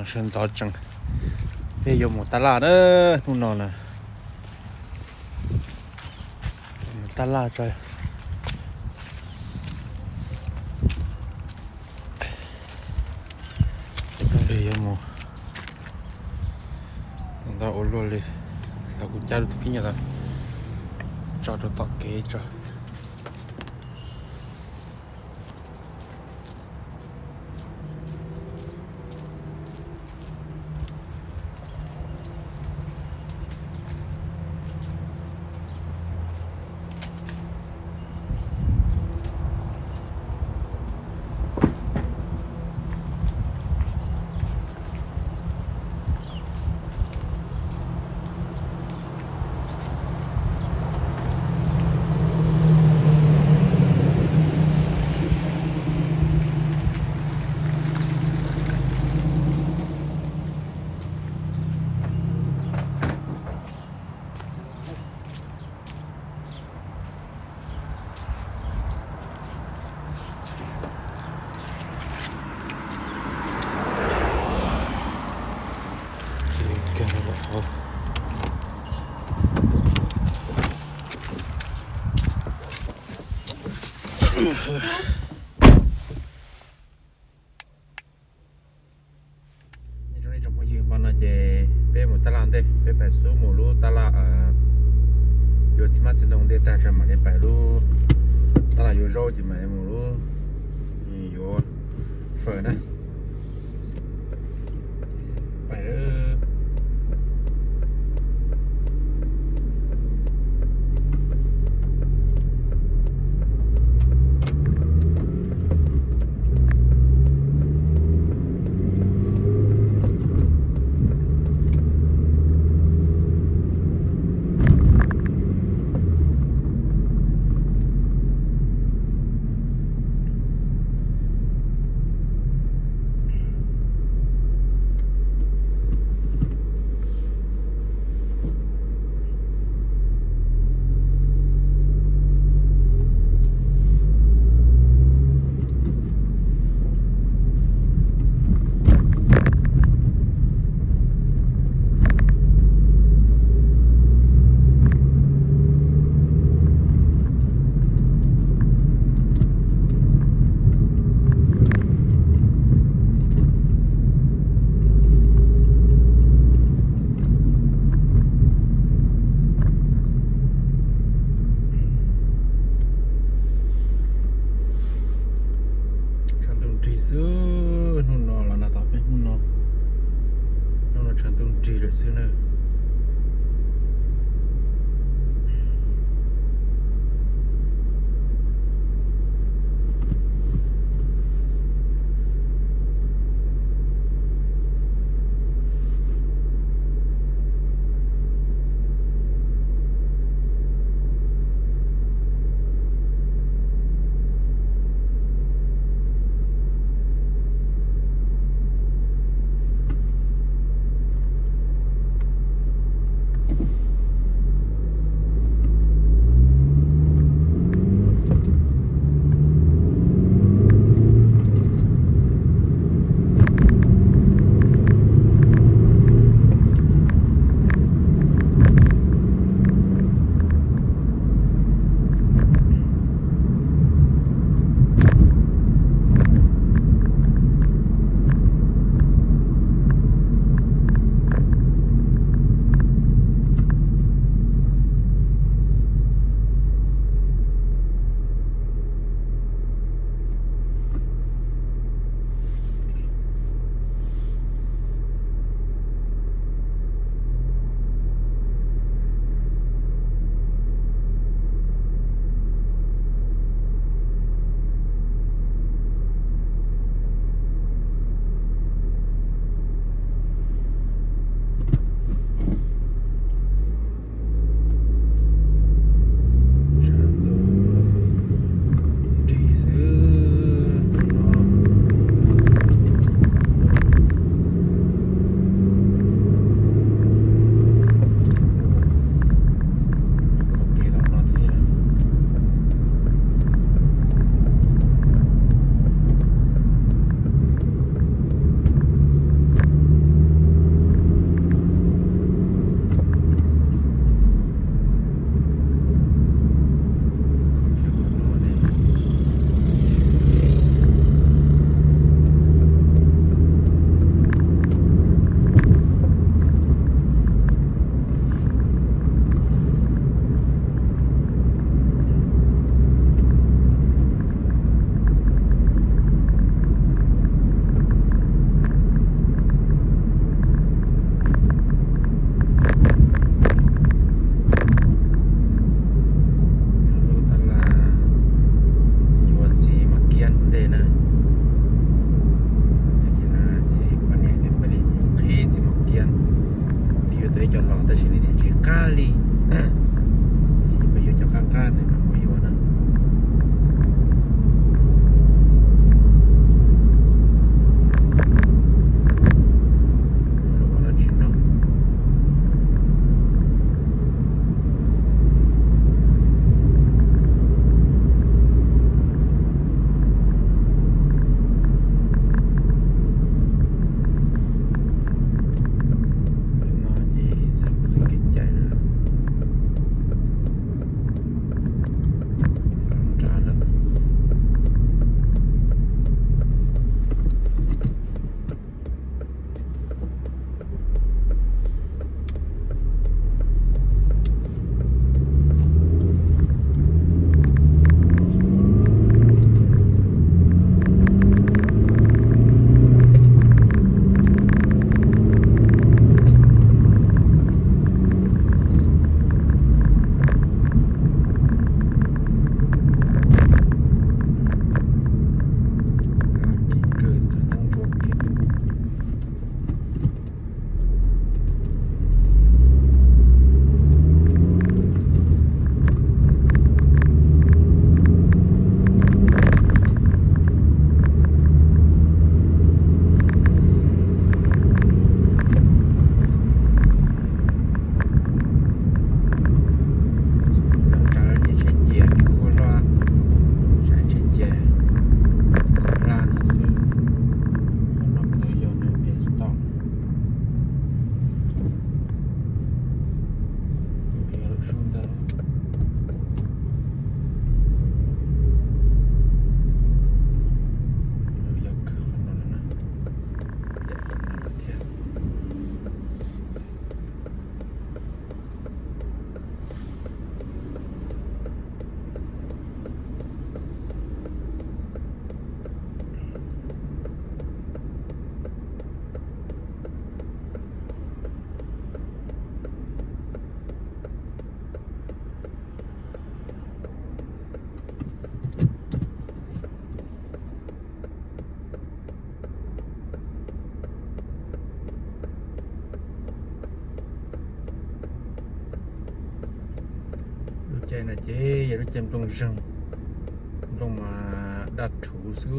Sawv ntxov tsees, peb yuav mus tab laj na, hnub no na. Mus tab laj tso. Peb yuav mus ntau ua luaj li, los kuv cab lub thib nyuag tso rau tom kev tso. Nyob zoo nej tsoom phooj ywg, hmo no ces peb mus tab laj ntej, peb pais xub mus lub tab laj yuav txiv hmab txiv ntoo ntej tag tso mam li pais lub tab laj yuav zaub ces mam li mus lub yuav fawm na. Pais lawm. Tshav ntuj nrig xwb, hnub no los nag tom peb hnub no, hnub no tshav ntuj nrig lawm xwb na. Qab li, peb yuav cov qab qab ntawd mas muab yuav na. Ua dab tsi no? Tus no ces txog kuv txoj kev cai lawm. Nrad lawm. Kis kawg txog teb ntsuab kiag. Ces nrad ntshe cia kuv ua luaj, ntshe cia kuv hla no xwb. Qhov no kuv tau yog nws pem stop. Yog lub sub ntawd. Yog kawg qhov no lawm na, yog qhov no lawm thiab. Lub caij no ces yog lub caij nplooj zeeg, nplooj mas daj rhuv xwb,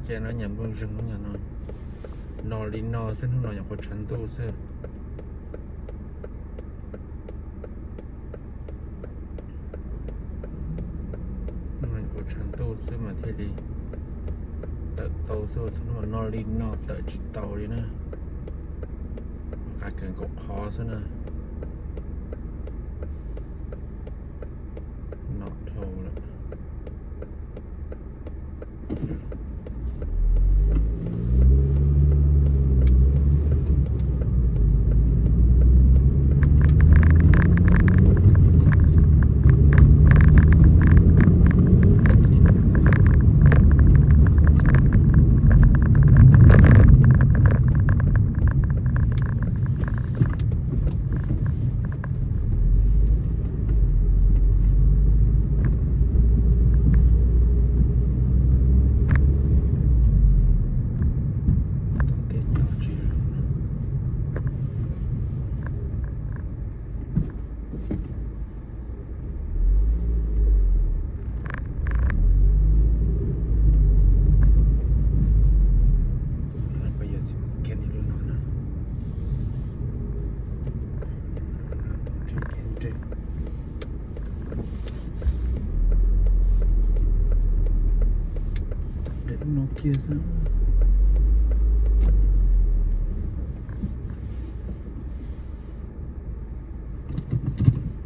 caij no nyam nplooj zeeg hnub no. No li no xwb, hnub no nyuam qhuav tshav ntuj xwb. Hnub no nyuam qhuav tshav ntuj xwb mas thiaj li tawm tau xwb, txog hnub no li no tawm tsis tau li na. Qav kawg nkaus qhov xwb na. No dhau lawm. Dej no kiag xwb.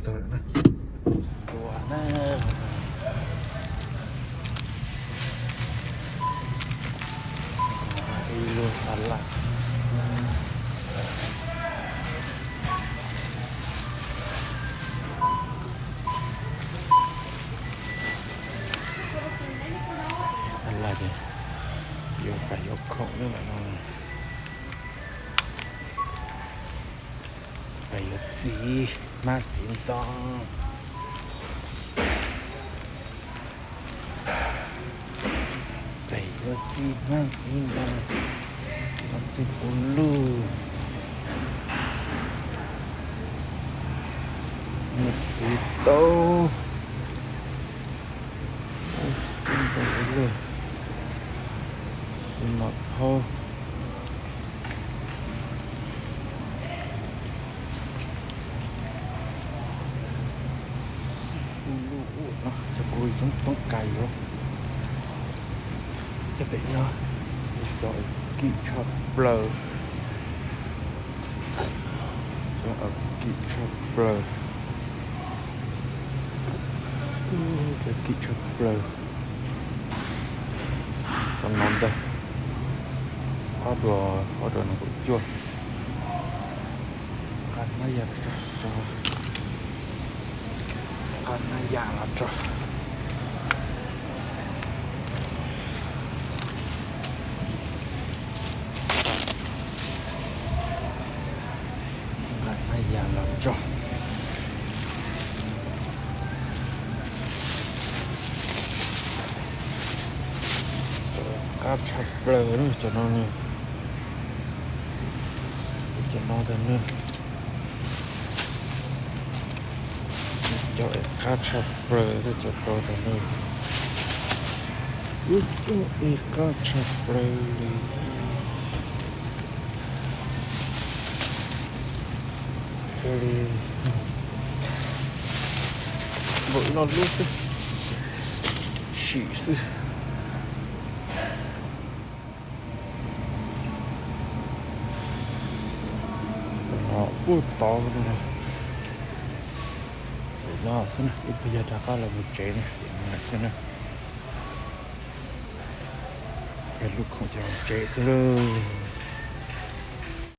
Txog lawm na. Txog dua na. Ib lub tab laj. Tab laj ces yuav pais yuav khoom lawm no. Pais yuav txiv hmab txiv ntoo. Pais yuav txiv hmab txiv ntoo, yuav txiv puv luj. Txiv taub, txiv taub ntau ua luaj, txiv mom phauj, txiv kuj luj ua no, cov kuv zoo poob kais yuav cov pem no, cov kim tshaj plaws, cov kim tshaj plaws, cov kim tshaj plaws. Cov no ntag, ob duas, ob duas nees nkaum cuaj. Nqa hnab yas los tso, nqa hnab yas los tso. Nqa hnab yas los tso. Qab tshaj plaws na cov no ne. Cov no ntag ne. Cov es qab tshaj plaws, cov tau ntag ne. Ub, es qab tshaj plaws li. Ua li, npaum no lub xwb, sim xwb. Ub, tod no xwb na, ib pliag yog rov qab los mus tsev na, xwb na. Yog lub khoom ces mus tsev xwb lauj.